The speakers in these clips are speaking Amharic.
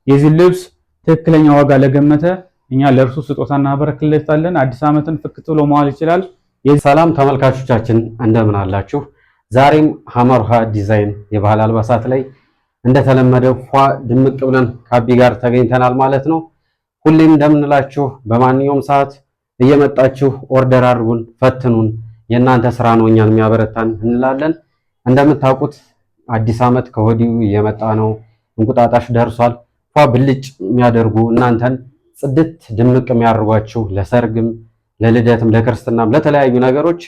የዚህ ልብስ ትክክለኛ ዋጋ ለገመተ እኛ ለእርሱ ስጦታ እናበረክለታለን። አዲስ ዓመትን ፍክት ብሎ መዋል ይችላል። ሰላም ተመልካቾቻችን እንደምን አላችሁ? ዛሬም ሀመርሃ ዲዛይን የባህል አልባሳት ላይ እንደተለመደው ፏ ድምቅ ብለን ከአቢ ጋር ተገኝተናል ማለት ነው። ሁሌም እንደምንላችሁ በማንኛውም ሰዓት እየመጣችሁ order አድርጉን፣ ፈትኑን። የእናንተ ስራ ነው እኛን የሚያበረታን እንላለን። እንደምታውቁት አዲስ ዓመት ከወዲሁ እየመጣ ነው። እንቁጣጣሽ ደርሷል። ፏ ብልጭ የሚያደርጉ እናንተን ጽድት ድምቅ የሚያደርጓችሁ ለሰርግም፣ ለልደትም፣ ለክርስትናም ለተለያዩ ነገሮች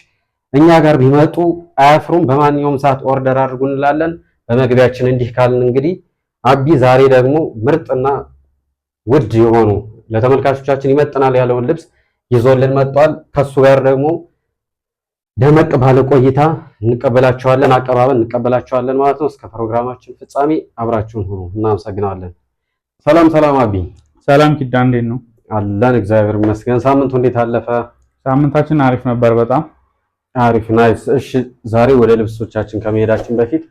እኛ ጋር ቢመጡ አያፍሩም። በማንኛውም ሰዓት order አድርጉ እንላለን። በመግቢያችን እንዲህ ካልን እንግዲህ አቢ ዛሬ ደግሞ ምርጥና ውድ የሆኑ ለተመልካቾቻችን ይመጥናል ያለውን ልብስ ይዞልን መጥቷል። ከሱ ጋር ደግሞ ደመቅ ባለ ቆይታ እንቀበላቸዋለን፣ አቀባበል እንቀበላቸዋለን ማለት ነው። እስከ ፕሮግራማችን ፍጻሜ አብራችሁን ሁኑ። እናመሰግናለን። ሰላም ሰላም፣ አቢ ሰላም ኪዳ፣ እንዴት ነው? አለን፣ እግዚአብሔር ይመስገን። ሳምንቱ እንዴት አለፈ? ሳምንታችን አሪፍ ነበር፣ በጣም አሪፍ nice። እሺ፣ ዛሬ ወደ ልብሶቻችን ከመሄዳችን በፊት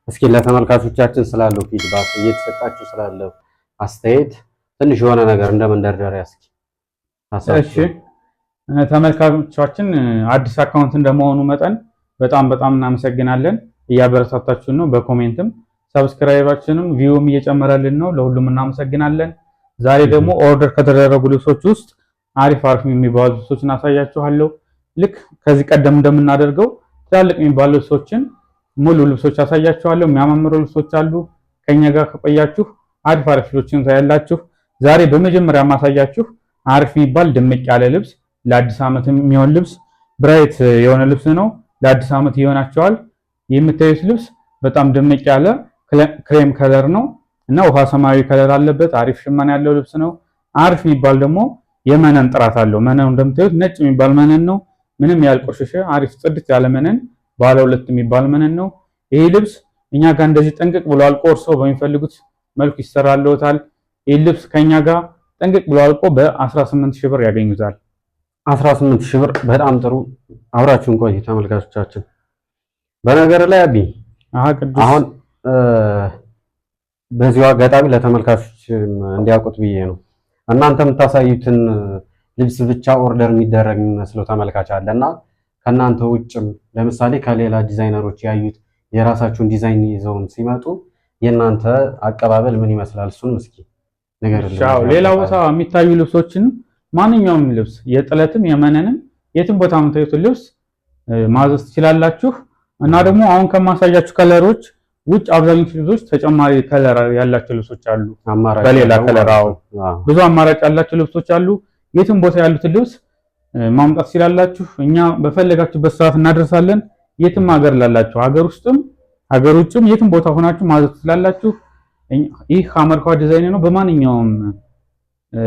እስኪ ለተመልካቾቻችን ስላለው feedback፣ እየተሰጣችሁ ስላለው አስተያየት ትንሽ የሆነ ነገር እንደ መንደርደሪያ እስኪ። እሺ ተመልካቾቻችን፣ አዲስ account እንደመሆኑ መጠን በጣም በጣም እናመሰግናለን። እያበረታታችሁን ነው። በ comment ም subscribe ኣችንም view ም እየጨመረልን ነው። ለሁሉም እናመሰግናለን። ዛሬ ደግሞ order ከተደረጉ ልብሶች ውስጥ አሪፍ አሪፍ የሚባሉ ልብሶችን አሳያችኋለሁ። ልክ ከዚህ ቀደም እንደምናደርገው ትላልቅ የሚባሉ ልብሶችን ሙሉ ልብሶች አሳያችኋለሁ። የሚያማምሩ ልብሶች አሉ። ከኛ ጋር ከቆያችሁ አሪፍ አሪፍ ልብሶችን ታያላችሁ። ዛሬ በመጀመሪያ ማሳያችሁ አሪፍ የሚባል ድምቅ ያለ ልብስ፣ ለአዲስ ዓመት የሚሆን ልብስ፣ bright የሆነ ልብስ ነው። ለአዲስ ዓመት ይሆናቸዋል። የምታዩት ልብስ በጣም ድምቅ ያለ cream color ነው እና ውሃ ሰማያዊ color አለበት። አሪፍ ሽመና ያለው ልብስ ነው። አሪፍ የሚባል ደግሞ የመነን ጥራት አለው። መነኑ እንደምታዩት ነጭ የሚባል መነን ነው። ምንም ያልቆሸሸ አሪፍ ጽድት ያለ መነን፣ ባለ ሁለት የሚባል መነን ነው። ይሄ ልብስ እኛ ጋር እንደዚህ ጥንቅቅ ብሎ አልቆ እርስዎ በሚፈልጉት መልኩ ይሰራልዎታል። ይህ ልብስ ከኛ ጋር ጥንቅቅ ብሎ አልቆ በ18 ሺህ ብር ያገኙታል። 18 ሺህ ብር በጣም ጥሩ። አብራችሁን ቆዩ ተመልካቾቻችን። በነገር ላይ አቢ፣ ቅዱስ፣ አሁን በዚሁ አጋጣሚ ለተመልካቾች እንዲያውቁት ብዬ ነው። እናንተ የምታሳዩትን ልብስ ብቻ order የሚደረግ የሚመስለው ተመልካች አለ እና ከእናንተ ውጭም ለምሳሌ ከሌላ ዲዛይነሮች ያዩት የራሳቸውን ዲዛይን ይዘውም ሲመጡ የእናንተ አቀባበል ምን ይመስላል? እሱንም እስኪ ንገርልን። ሌላ ቦታ የሚታዩ ልብሶችን፣ ማንኛውም ልብስ የጥለትም የመነንም የትም ቦታ የምታዩትን ልብስ ማዘዝ ትችላላችሁ። እና ደግሞ አሁን ከማሳያችሁ color ኦች ውጭ አብዛኞቹ ልብሶች ተጨማሪ color ያላቸው ልብሶች አሉ። በሌላ color፣ አዎ፣ ብዙ አማራጭ ያላቸው ልብሶች አሉ። የትም ቦታ ያሉትን ልብስ ማምጣት ትችላላችሁ። እኛ በፈለጋችሁበት ሰዓት እናደርሳለን። የትም ሀገር ላላችሁ፣ ሀገር ውስጥም ሀገር ውጭም የትም ቦታ ሆናችሁ ማዘዝ ትችላላችሁ። ይህ ሀመርኳ ዲዛይን ነው። በማንኛውም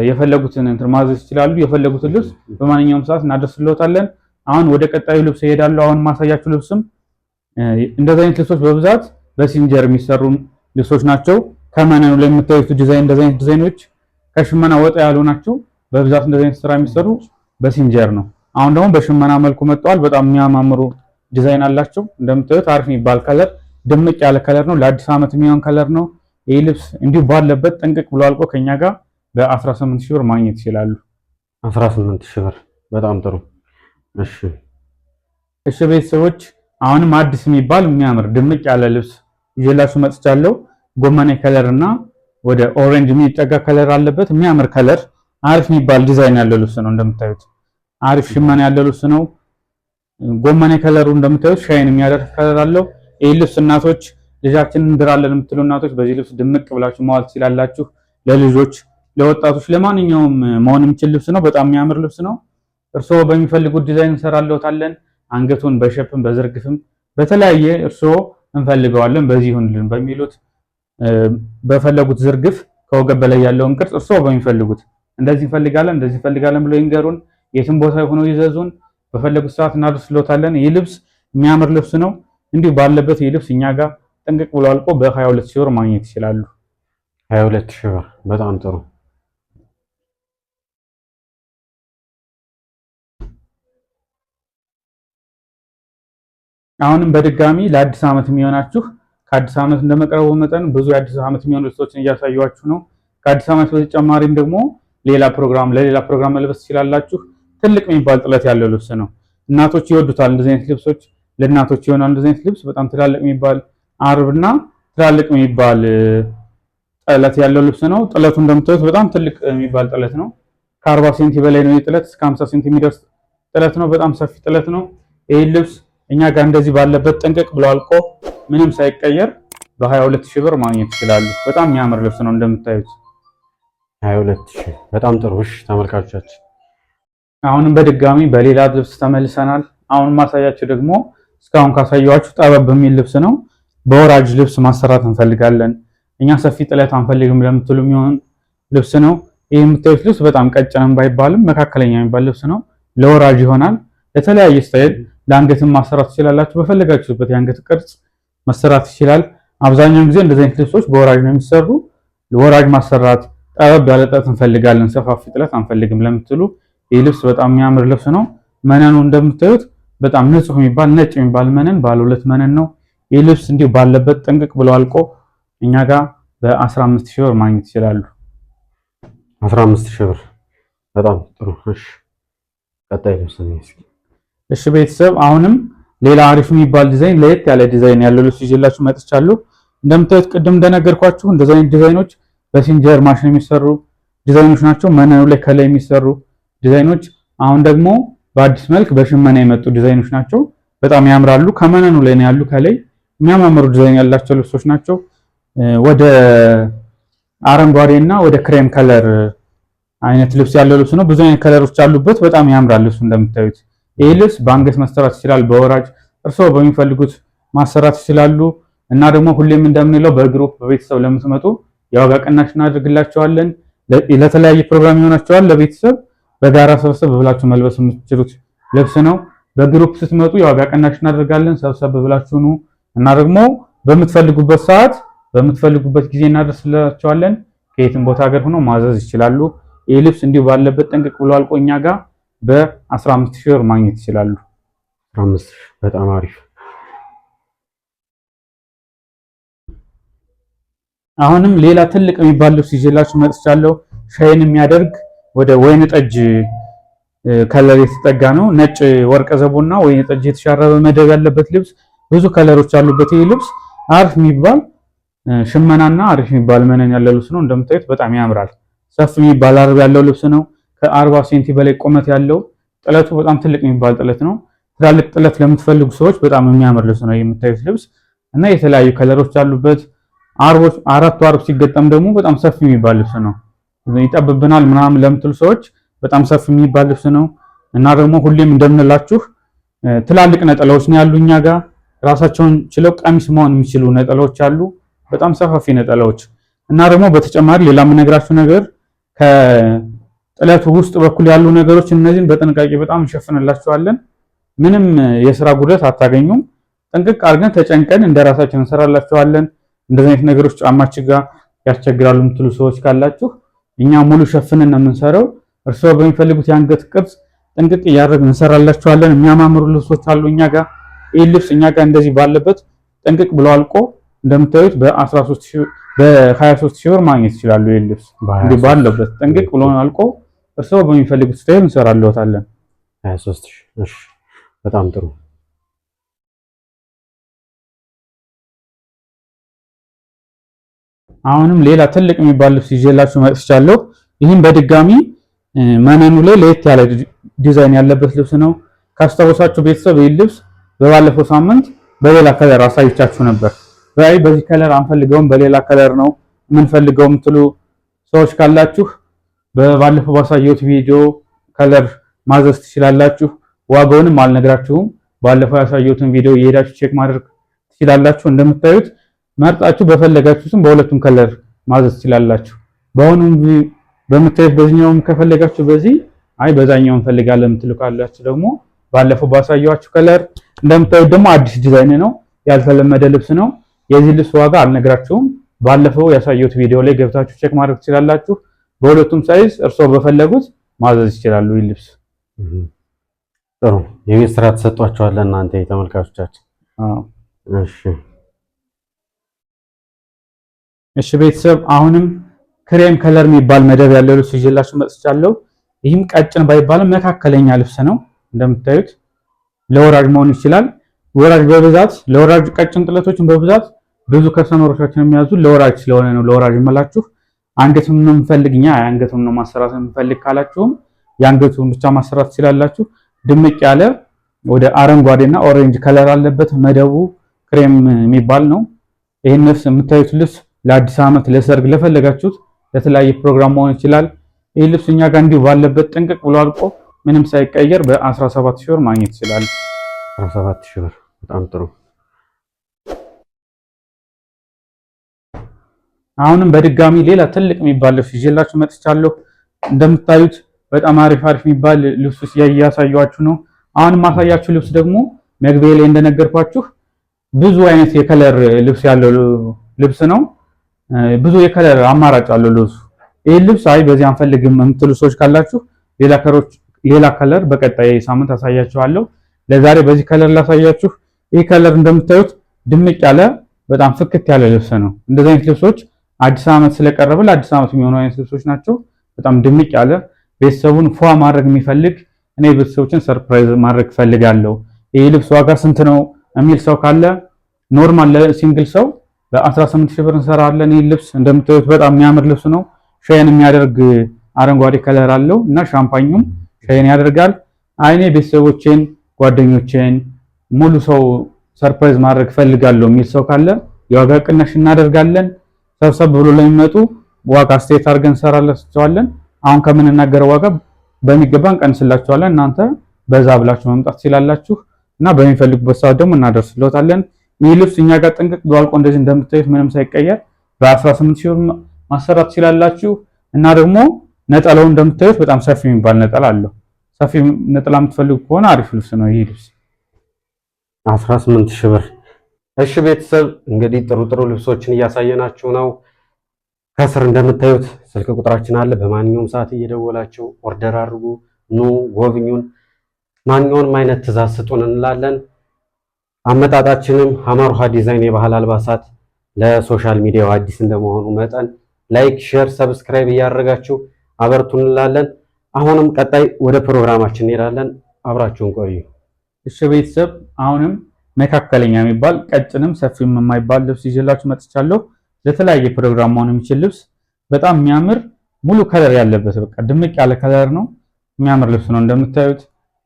የፈለጉትን እንትን ማዘዝ ይችላሉ። የፈለጉትን ልብስ በማንኛውም ሰዓት እናደርስልዎታለን። አሁን ወደ ቀጣዩ ልብስ እሄዳለሁ። አሁን ማሳያችሁ ልብስም እንደዚህ አይነት ልብሶች በብዛት በሲንጀር የሚሰሩ ልብሶች ናቸው። ከመነኑ ላይ የምታዩት ዲዛይን እንደዚህ አይነት ዲዛይኖች ከሽመና ወጣ ያሉ ናቸው። በብዛት እንደዚህ አይነት ስራ የሚሰሩ በሲንጀር ነው። አሁን ደግሞ በሽመና መልኩ መጥተዋል። በጣም የሚያማምሩ ዲዛይን አላቸው። እንደምታዩት አሪፍ የሚባል color፣ ድምቅ ያለ color ነው። ለአዲስ ዓመት የሚሆን color ነው። ይህ ልብስ እንዲሁ ባለበት ጥንቅቅ ብሎ አልቆ ከኛ ጋር በ18 ሺህ ብር ማግኘት ይችላሉ። 18 ሺህ ብር በጣም ጥሩ። እሺ። እሺ ቤተሰቦች፣ አሁንም አዲስ የሚባል የሚያምር ድምቅ ያለ ልብስ ይዤላችሁ መጥቻለሁ። ጎመኔ color እና ወደ orange የሚጠጋ color አለበት። የሚያምር color፣ አሪፍ የሚባል ዲዛይን ያለው ልብስ ነው። እንደምታዩት አሪፍ ሽመና ያለው ልብስ ነው። ጎመኔ color ኡ እንደምታዩት shine የሚያደርግ color አለው። ይህ ልብስ እናቶች፣ ልጃችንን እንድራለን የምትሉ እናቶች በዚህ ልብስ ድምቅ ብላችሁ መዋል ትችላላችሁ። ለልጆች፣ ለወጣቶች፣ ለማንኛውም መሆን የሚችል ልብስ ነው። በጣም የሚያምር ልብስ ነው። እርስዎ በሚፈልጉት ዲዛይን እንሰራለታለን። አንገቱን በ shape ም በዝርግፍም በተለያየ እርስዎ እንፈልገዋለን በዚህ ይሁንልን በሚሉት በፈለጉት ዝርግፍ፣ ከወገብ በላይ ያለውን ቅርጽ እርስዎ በሚፈልጉት እንደዚህ እንፈልጋለን፣ እንደዚህ እንፈልጋለን ብለው ይንገሩን። የትም ቦታ ሆነው ይዘዙን። በፈለጉት ሰዓት እናደርስሎታለን። ይህ ልብስ የሚያምር ልብስ ነው። እንዲሁ ባለበት ይህ ልብስ እኛ ጋር ጥንቅቅ ብሎ አልቆ በ22 ሺህ ብር ማግኘት ይችላሉ። 22 ሺህ ብር በጣም ጥሩ። አሁንም በድጋሚ ለአዲስ ዓመት የሚሆናችሁ፣ ከአዲስ ዓመት እንደመቅረቡ መጠን ብዙ የአዲስ ዓመት የሚሆኑ ልብሶችን እያሳየኋችሁ ነው። ከአዲስ ዓመት በተጨማሪም ደግሞ ሌላ ፕሮግራም ለሌላ ፕሮግራም መልበስ ትችላላችሁ። ትልቅ የሚባል ጥለት ያለው ልብስ ነው። እናቶች ይወዱታል እንደዚህ አይነት ልብሶች፣ ለእናቶች ይሆናል እንደዚህ አይነት ልብስ። በጣም ትላልቅ የሚባል አርብና ትላልቅ የሚባል ጥለት ያለው ልብስ ነው። ጥለቱ እንደምታዩት በጣም ትልቅ የሚባል ጥለት ነው። ከ40 ሴንቲ በላይ ነው የጥለት፣ እስከ 50 ሴንቲ የሚደርስ ጥለት ነው። በጣም ሰፊ ጥለት ነው። ይህ ልብስ እኛ ጋር እንደዚህ ባለበት ጥንቅቅ ብሎ አልቆ ምንም ሳይቀየር በ22 ሺህ ብር ማግኘት ይችላሉ። በጣም የሚያምር ልብስ ነው እንደምታዩት። 22 ሺህ በጣም ጥሩ። እሺ ተመልካቾቻችን አሁንም በድጋሚ በሌላ ልብስ ተመልሰናል። አሁን ማሳያችሁ ደግሞ እስካሁን ካሳየኋችሁ ጠበብ በሚል ልብስ ነው። በወራጅ ልብስ ማሰራት እንፈልጋለን እኛ ሰፊ ጥለት አንፈልግም ለምትሉ የሚሆን ልብስ ነው። ይህ የምታዩት ልብስ በጣም ቀጭንም ባይባልም መካከለኛ የሚባል ልብስ ነው። ለወራጅ ይሆናል። ለተለያየ style ለአንገትም ማሰራት ትችላላችሁ። በፈለጋችሁበት የአንገት ቅርጽ መሰራት ይችላል። አብዛኛውን ጊዜ እንደዚህ አይነት ልብሶች በወራጅ ነው የሚሰሩ። ወራጅ ማሰራት ጠበብ ያለ ጥለት እንፈልጋለን፣ ሰፋፊ ጥለት አንፈልግም ለምትሉ ይህ ልብስ በጣም የሚያምር ልብስ ነው። መነኑ እንደምታዩት በጣም ንጹህ የሚባል ነጭ የሚባል መነን ባለ ሁለት መነን ነው። ይህ ልብስ እንዲሁ ባለበት ጥንቅቅ ብሎ አልቆ እኛ ጋር በ15 ሺህ ብር ማግኘት ይችላሉ። 15 ሺህ ብር በጣም ጥሩ። እሺ ቀጣይ ልብስ ነው እስኪ። እሺ ቤተሰብ አሁንም ሌላ አሪፍ የሚባል ዲዛይን ለየት ያለ ዲዛይን ያለው ልብስ ይዤላችሁ መጥቻለሁ። እንደምታዩት ቅድም እንደነገርኳችሁ እንደዚህ አይነት ዲዛይኖች በሲንጀር ማሽን የሚሰሩ ዲዛይኖች ናቸው። መነኑ ላይ ከላይ የሚሰሩ ዲዛይኖች አሁን ደግሞ በአዲስ መልክ በሽመና የመጡ ዲዛይኖች ናቸው። በጣም ያምራሉ። ከመነኑ ላይ ነው ያሉ ከላይ የሚያማምሩ ዲዛይን ያላቸው ልብሶች ናቸው። ወደ አረንጓዴ እና ወደ cream color አይነት ልብስ ያለው ልብስ ነው። ብዙ አይነት color ኦች አሉበት። በጣም ያምራል ልብሱ እንደምታዩት። ይህ ልብስ በአንገት መሰራት ይችላል፣ በወራጅ እርስዎ በሚፈልጉት ማሰራት ይችላሉ። እና ደግሞ ሁሌም እንደምንለው በ group በቤተሰብ ለምትመጡ የዋጋ ቅናሽ እናደርግላቸዋለን። ለተለያየ ፕሮግራም ይሆናቸዋል። ለቤተሰብ በጋራ ሰብሰብ ብላችሁ መልበስ የምትችሉት ልብስ ነው። በ group ስትመጡ የዋጋ ቅናሽ እናደርጋለን። ሰብሰብ ብላችሁ ኑ እና ደግሞ በምትፈልጉበት ሰዓት በምትፈልጉበት ጊዜ እናደርስላቸዋለን። ከየትም ቦታ ሀገር ሆኖ ማዘዝ ይችላሉ። ይህ ልብስ እንዲሁ ባለበት ጥንቅቅ ብሎ አልቆ እኛ ጋር በ15 ሺህ ብር ማግኘት ይችላሉ። 15 ሺህ በጣም አሪፍ። አሁንም ሌላ ትልቅ የሚባል ልብስ ይዤላችሁ መጥቻለሁ። shine የሚያደርግ ወደ ወይን ጠጅ color የተጠጋ ነው። ነጭ ወርቀ ዘቦና ወይን ጠጅ የተሻረበ መደብ ያለበት ልብስ፣ ብዙ color ኦች ያሉበት ይህ ልብስ አሪፍ የሚባል ሽመናና አሪፍ የሚባል መነን ያለው ልብስ ነው። እንደምታዩት በጣም ያምራል። ሰፊ የሚባል አርብ ያለው ልብስ ነው። ከ40 ሴንቲ በላይ ቁመት ያለው ጥለቱ በጣም ትልቅ የሚባል ጥለት ነው። ትላልቅ ጥለት ለምትፈልጉ ሰዎች በጣም የሚያምር ልብስ ነው የምታዩት ልብስ እና የተለያዩ color ኦች አሉበት። አርቦች አራቱ አርብ ሲገጠም ደግሞ በጣም ሰፊ የሚባል ልብስ ነው። ይጠብብናል ምናምን ለምትሉ ሰዎች በጣም ሰፊ የሚባል ልብስ ነው እና ደግሞ ሁሌም እንደምንላችሁ ትላልቅ ነጠላዎች ነው ያሉ እኛ ጋር ራሳቸውን ችለው ቀሚስ መሆን የሚችሉ ነጠላዎች አሉ። በጣም ሰፋፊ ነጠላዎች እና ደግሞ በተጨማሪ ሌላ የምነግራችሁ ነገር ከጥለቱ ውስጥ በኩል ያሉ ነገሮች እነዚህን በጥንቃቄ በጣም እንሸፍንላችኋለን። ምንም የስራ ጉድለት አታገኙም። ጥንቅቅ አድርገን ተጨንቀን እንደራሳችን እንሰራላችኋለን። እንደዚህ አይነት ነገሮች ጫማችን ጋር ያስቸግራሉ የምትሉ ሰዎች ካላችሁ እኛ ሙሉ ሸፍነን ነው የምንሰራው። እርስዎ በሚፈልጉት የአንገት ቅርጽ ጥንቅቅ እያደረግን እንሰራላችኋለን። የሚያማምሩ ልብሶች አሉ እኛ ጋር። ይህ ልብስ እኛ ጋር እንደዚህ ባለበት ጥንቅቅ ብሎ አልቆ እንደምታዩት በ13 ሺህ በ23 ሺህ ብር ማግኘት ይችላሉ። ይህ ልብስ እንዲህ ባለበት ጥንቅቅ ብሎ አልቆ እርስዎ በሚፈልጉት style እንሰራለታለን። 23 ሺህ። እሺ በጣም ጥሩ። አሁንም ሌላ ትልቅ የሚባል ልብስ ይዤላችሁ መጥቻለሁ። ይህም በድጋሚ መነኑ ላይ ለየት ያለ ዲዛይን ያለበት ልብስ ነው። ካስታወሳችሁ ቤተሰብ ይህ ልብስ በባለፈው ሳምንት በሌላ color አሳይቻችሁ ነበር። በይ በዚህ color አንፈልገውም በሌላ color ነው የምንፈልገው የምትሉ ሰዎች ካላችሁ በባለፈው ባሳየሁት ቪዲዮ color ማዘዝ ትችላላችሁ። ዋጋውንም አልነግራችሁም። ባለፈው ያሳየሁትን ቪዲዮ እየሄዳችሁ check ማድረግ ትችላላችሁ። እንደምታዩት መርጣችሁ በፈለጋችሁትም በሁለቱም color ማዘዝ ትችላላችሁ። በአሁኑም በምታዩት በዚህኛውም ከፈለጋችሁ በዚህ አይ በዛኛው እንፈልጋለን የምትሉ ካላችሁ ደግሞ ባለፈው ባሳየኋችሁ color እንደምታዩት ደግሞ አዲስ ዲዛይን ነው፣ ያልተለመደ ልብስ ነው። የዚህ ልብስ ዋጋ አልነግራችሁም። ባለፈው ያሳየሁት ቪዲዮ ላይ ገብታችሁ check ማድረግ ትችላላችሁ። በሁለቱም size እርስዎ በፈለጉት ማዘዝ ይችላሉ። ይህ ልብስ ጥሩ የቤት ስራ ተሰጧችኋል እናንተ የተመልካቾቻችን። አዎ። እሺ እሺ ቤተሰብ አሁንም cream color የሚባል መደብ ያለው ልብስ ይዤላችሁ መጥቻለሁ። ይህም ቀጭን ባይባልም መካከለኛ ልብስ ነው። እንደምታዩት ለወራጅ መሆን ይችላል። ወራጅ በብዛት ለወራጅ ቀጭን ጥለቶችን በብዛት ብዙ customer ኦቻችን የሚያዙ ለወራጅ ስለሆነ ነው ለወራጅ የምላችሁ። አንገቱን ነው የምንፈልግ እኛ አንገቱን ነው ማሰራት የምንፈልግ ካላችሁም የአንገቱን ብቻ ማሰራት ትችላላችሁ። ድምቅ ያለ ወደ አረንጓዴና orange color አለበት። መደቡ ክሬም የሚባል ነው። ይህን ልብስ የምታዩት ልብስ ለአዲስ ዓመት፣ ለሰርግ፣ ለፈለጋችሁት ለተለያየ ፕሮግራም መሆን ይችላል። ይህ ልብስ እኛ ጋር እንዲሁ ባለበት ጥንቅቅ ብሎ አልቆ ምንም ሳይቀየር በ17 ሺህ ብር ማግኘት ይችላል። 17 ሺህ ብር በጣም ጥሩ። አሁንም በድጋሚ ሌላ ትልቅ የሚባል ልብስ ይዤላችሁ መጥቻለሁ። እንደምታዩት በጣም አሪፍ አሪፍ የሚባል ልብስ እያሳያችሁ ነው። አሁን የማሳያችሁ ልብስ ደግሞ መግቢያ ላይ እንደነገርኳችሁ ብዙ አይነት የ color ልብስ ያለው ልብስ ነው። ብዙ የ color አማራጭ አለው ልብሱ። ይህ ልብስ አይ በዚህ አንፈልግም የምትሉ ሰዎች ካላችሁ ሌላ color በቀጣይ ሳምንት አሳያችኋለሁ። ለዛሬ በዚህ color ላሳያችሁ። ይህ color እንደምታዩት ድምቅ ያለ በጣም ፍክት ያለ ልብስ ነው። እንደዚህ አይነት ልብሶች አዲስ ዓመት ስለቀረበ ለአዲስ ዓመት የሚሆኑ አይነት ልብሶች ናቸው። በጣም ድምቅ ያለ ቤተሰቡን ፏ ማድረግ የሚፈልግ እኔ ቤተሰቦችን surprise ማድረግ እፈልጋለሁ፣ ይህ ልብስ ዋጋ ስንት ነው የሚል ሰው ካለ normal ለ single ሰው በ18 ሺህ ብር እንሰራለን። ይህ ልብስ እንደምታዩት በጣም የሚያምር ልብስ ነው። shine የሚያደርግ አረንጓዴ color አለው እና ሻምፓኙም shine ያደርጋል። እኔ ቤተሰቦቼን፣ ጓደኞቼን ሙሉ ሰው surprise ማድረግ እፈልጋለሁ የሚል ሰው ካለ የዋጋ ቅናሽ እናደርጋለን። ሰብሰብ ብሎ ለሚመጡ ዋጋ አስተያየት አድርገን እንሰራላቸዋለን። አሁን ከምንናገረው ዋጋ በሚገባ እንቀንስላቸዋለን። እናንተ በዛ ብላችሁ መምጣት ትችላላችሁ እና በሚፈልጉበት ሰዓት ደግሞ እናደርስልዎታለን። ይህ ልብስ እኛ ጋር ጥንቅቅ ብሎ አልቆ እንደዚህ እንደምታዩት ምንም ሳይቀየር በ18 ሺህ ብር ማሰራት ትችላላችሁ። እና ደግሞ ነጠላው እንደምታዩት በጣም ሰፊ የሚባል ነጠላ አለው። ሰፊ ነጠላ የምትፈልጉ ከሆነ አሪፍ ልብስ ነው ይህ ልብስ 18 ሺህ ብር። እሺ ቤተሰብ እንግዲህ ጥሩ ጥሩ ልብሶችን እያሳየናችሁ ነው። ከስር እንደምታዩት ስልክ ቁጥራችን አለ። በማንኛውም ሰዓት እየደወላችሁ order አድርጉ፣ ኑ ጎብኙን፣ ማንኛውንም አይነት ትእዛዝ ስጡን እንላለን። አመጣጣችንም ሀመርሃ ዲዛይን የባህል አልባሳት ለ social media ው አዲስ እንደመሆኑ መጠን like፣ share፣ subscribe እያደረጋችሁ አበርቱን እንላለን። አሁንም ቀጣይ ወደ ፕሮግራማችን እንሄዳለን። አብራችሁን ቆዩ። እሺ ቤተሰብ አሁንም መካከለኛ የሚባል ቀጭንም ሰፊም የማይባል ልብስ ይዤላችሁ መጥቻለሁ። ለተለያየ ፕሮግራም መሆን የሚችል ልብስ በጣም የሚያምር ሙሉ color ያለበት በቃ ድምቅ ያለ color ነው። የሚያምር ልብስ ነው እንደምታዩት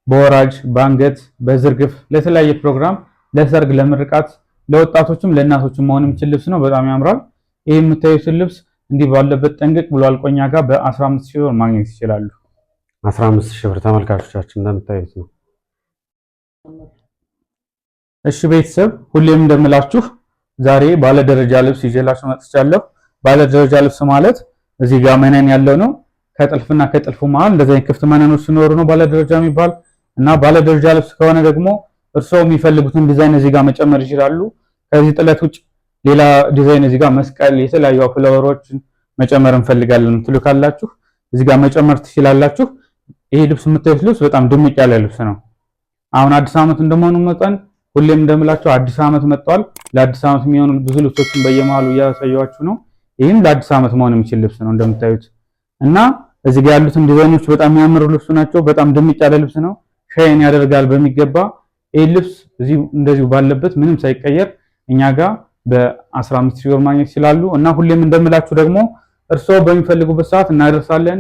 በወራጅ በአንገት በዝርግፍ ለተለያየ ፕሮግራም ለሰርግ፣ ለምርቃት፣ ለወጣቶችም ለእናቶችም መሆን የሚችል ልብስ ነው። በጣም ያምራል። ይህ የምታዩትን ልብስ እንዲህ ባለበት ጠንቅቅ ብሎ አልቆ እኛ ጋር በ15 ሺህ ብር ማግኘት ይችላሉ። 15 ሺህ ብር ተመልካቾቻችን እንደምታዩት ነው። እሺ ቤተሰብ ሁሌም እንደምላችሁ ዛሬ ባለደረጃ ልብስ ይዤላችሁ መጥቻለሁ። ባለደረጃ ልብስ ማለት እዚህ ጋር መነን ያለው ነው። ከጥልፍና ከጥልፉ መሃል እንደዚህ አይነት ክፍት መነኖች ሲኖሩ ነው ባለደረጃ የሚባል እና ባለደረጃ ልብስ ከሆነ ደግሞ እርስዎ የሚፈልጉትን ዲዛይን እዚህ ጋር መጨመር ይችላሉ። ከዚህ ጥለት ውጭ ሌላ ዲዛይን እዚህ ጋር መስቀል፣ የተለያዩ flower ኦችን መጨመር እንፈልጋለን ትሉ ካላችሁ እዚህ ጋር መጨመር ትችላላችሁ። ይሄ ልብስ የምታዩት ልብስ በጣም ድምቅ ያለ ልብስ ነው። አሁን አዲስ ዓመት እንደመሆኑ መጠን ሁሌም እንደምላችሁ አዲስ ዓመት መጥቷል። ለአዲስ ዓመት የሚሆኑ ብዙ ልብሶችን በየመሃሉ እያሳየኋችሁ ነው። ይህም ለአዲስ ዓመት መሆን የሚችል ልብስ ነው እንደምታዩት እና እዚህ ጋር ያሉትን ዲዛይኖች በጣም የሚያምሩ ልብሱ ናቸው። በጣም ድምቅ ያለ ልብስ ነው። shine ያደርጋል በሚገባ። ይህ ልብስ እዚህ እንደዚሁ ባለበት ምንም ሳይቀየር እኛ ጋር በ15 ሺህ ብር ማግኘት ይችላሉ። እና ሁሌም እንደምላችሁ ደግሞ እርስዎ በሚፈልጉበት ሰዓት እናደርሳለን።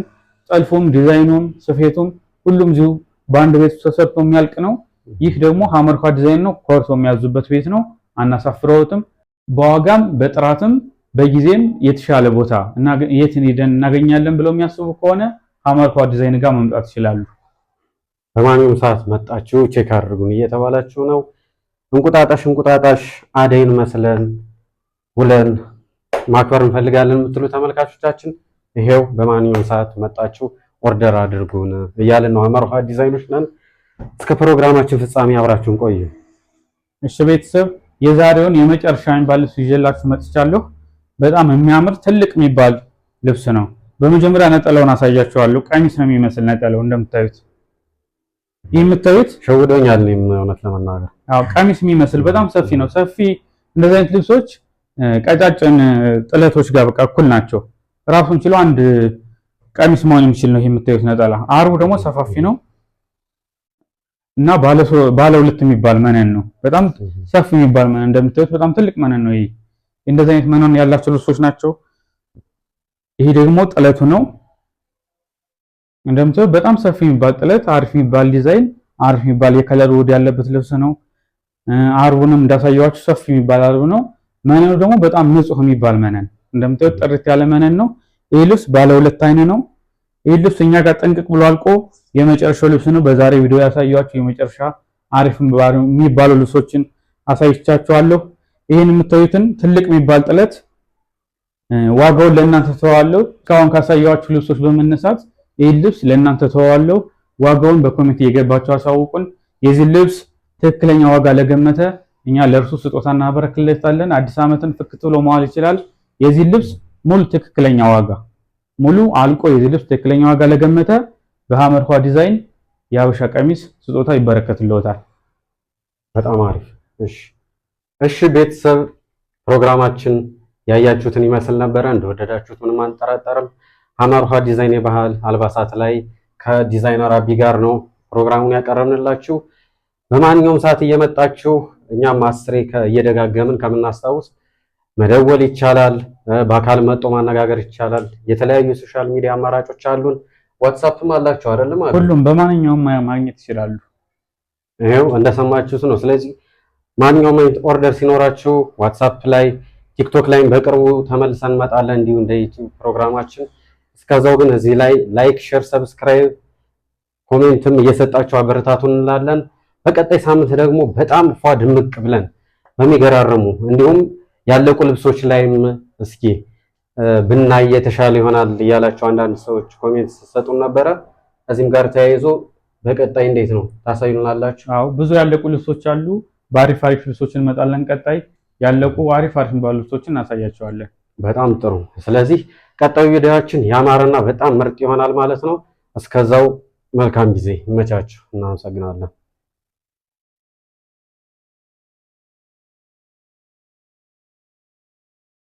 ጠልፉም፣ ዲዛይኑም፣ ስፌቱም ሁሉም እዚሁ በአንድ ቤት ተሰርቶ የሚያልቅ ነው። ይህ ደግሞ ሀመርኳ ዲዛይን ነው። ኮርቶ የሚያዙበት ቤት ነው። አናሳፍረውትም። በዋጋም በጥራትም በጊዜም የተሻለ ቦታ እና የት ሄደን እናገኛለን ብለው የሚያስቡ ከሆነ ሀመርኳ ዲዛይን ጋር መምጣት ይችላሉ። በማንኛውም ሰዓት መጣችሁ check አድርጉን እየተባላችሁ ነው። እንቁጣጣሽ እንቁጣጣሽ አደይን መስለን ውለን ማክበር እንፈልጋለን የምትሉ ተመልካቾቻችን ይሄው በማንኛውም ሰዓት መጣችሁ order አድርጉን እያልን ነው። ሀመርሃ ዲዛይኖች ነን። እስከ ፕሮግራማችን ፍጻሜ አብራችሁን ቆዩ። እሺ ቤተሰብ የዛሬውን የመጨረሻ የሚባል ልብስ ይዤላችሁ መጥቻለሁ። በጣም የሚያምር ትልቅ የሚባል ልብስ ነው። በመጀመሪያ ነጠላውን አሳያችኋለሁ። ቀሚስ ነው የሚመስል ነጠላው እንደምታዩት። ይህ የምታዩት ሸውዶኛል። እኔም እውነት ለመናገር አዎ ቀሚስ የሚመስል በጣም ሰፊ ነው። ሰፊ እንደዚህ አይነት ልብሶች ቀጫጭን ጥለቶች ጋር በቃ እኩል ናቸው። ራሱን ችሎ አንድ ቀሚስ መሆን የሚችል ነው። ይሄ የምታዩት ነጠላ አርቡ ደግሞ ሰፋፊ ነው እና ባለ ሁለት የሚባል መነን ነው። በጣም ሰፊ የሚባል መነን እንደምታዩት በጣም ትልቅ መነን ነው። ይሄ እንደዚህ አይነት መነን ያላቸው ልብሶች ናቸው። ይሄ ደግሞ ጥለቱ ነው። እንደምታዩት በጣም ሰፊ የሚባል ጥለት፣ አሪፍ የሚባል ዲዛይን፣ አሪፍ የሚባል የ color ውህድ ያለበት ልብስ ነው። አርቡንም እንዳሳየኋችሁ ሰፊ የሚባል አርብ ነው። መነኑ ደግሞ በጣም ንጹህ የሚባል መነን እንደምታዩት ጥርት ያለ መነን ነው። ይህ ልብስ ባለ ሁለት አይን ነው። ይህ ልብስ እኛ ጋር ጥንቅቅ ብሎ አልቆ የመጨረሻው ልብስ ነው። በዛሬ ቪዲዮ ያሳየኋችሁ የመጨረሻ አሪፍ የሚባሉ ልብሶችን አሳይቻችኋለሁ። ይህን የምታዩትን ትልቅ የሚባል ጥለት ዋጋውን ለእናንተ ተዋለሁ። እስካሁን ካሳየኋችሁ ልብሶች በመነሳት ይህን ልብስ ለእናንተ ተዋለሁ። ዋጋውን በ comment እየገባችሁ አሳውቁን። የዚህ ልብስ ትክክለኛ ዋጋ ለገመተ እኛ ለእርሱ ስጦታ እናበረክለታለን። አዲስ ዓመትን ፍክት ብሎ መዋል ይችላል። የዚህ ልብስ ሙሉ ትክክለኛ ዋጋ ሙሉ አልቆ የዚህ ልብስ ትክክለኛ ዋጋ ለገመተ በሐመርኳ ዲዛይን የሀበሻ ቀሚስ ስጦታ ይበረከትልዎታል። በጣም አሪፍ። እሺ እሺ፣ ቤተሰብ ፕሮግራማችን ያያችሁትን ይመስል ነበረ። እንደወደዳችሁት ምንም አንጠራጠርም። ሐመርኳ ዲዛይን የባህል አልባሳት ላይ ከዲዛይነር አቢ ጋር ነው ፕሮግራሙን ያቀረብንላችሁ። በማንኛውም ሰዓት እየመጣችሁ እኛም አስሬ እየደጋገምን ከምናስታውስ መደወል ይቻላል። በአካል መጥቶ ማነጋገር ይቻላል። የተለያዩ የ social media አማራጮች አሉን። ዋትሳፕም አላችሁ አይደለም? አሉ ሁሉም በማንኛውም ማግኘት ይችላሉ። ይኸው እንደሰማችሁት ነው። ስለዚህ ማንኛውም አይነት order ሲኖራችሁ ዋትሳፕ ላይ፣ ቲክቶክ ላይም በቅርቡ ተመልሰን እንመጣለን እንዲሁ እንደ ዩቲዩብ ፕሮግራማችን። እስከዛው ግን እዚህ ላይ like፣ share፣ subscribe፣ comment ም እየሰጣችሁ አበረታቱን እንላለን። በቀጣይ ሳምንት ደግሞ በጣም ፏ ድምቅ ብለን በሚገራርሙ እንዲሁም ያለቁ ልብሶች ላይም እስኪ ብናይ የተሻለ ይሆናል እያላችሁ አንዳንድ ሰዎች comment ስትሰጡን ነበረ። ከዚህም ጋር ተያይዞ በቀጣይ እንዴት ነው ታሳዩናላችሁ? አዎ ብዙ ያለቁ ልብሶች አሉ። በአሪፍ አሪፍ ልብሶች እንመጣለን። ቀጣይ ያለቁ አሪፍ አሪፍ የሚባሉ ልብሶችን እናሳያቸዋለን። በጣም ጥሩ። ስለዚህ ቀጣዩ ቪዲዮአችን ያማረና በጣም ምርጥ ይሆናል ማለት ነው። እስከዛው መልካም ጊዜ ይመቻችሁ። እናመሰግናለን።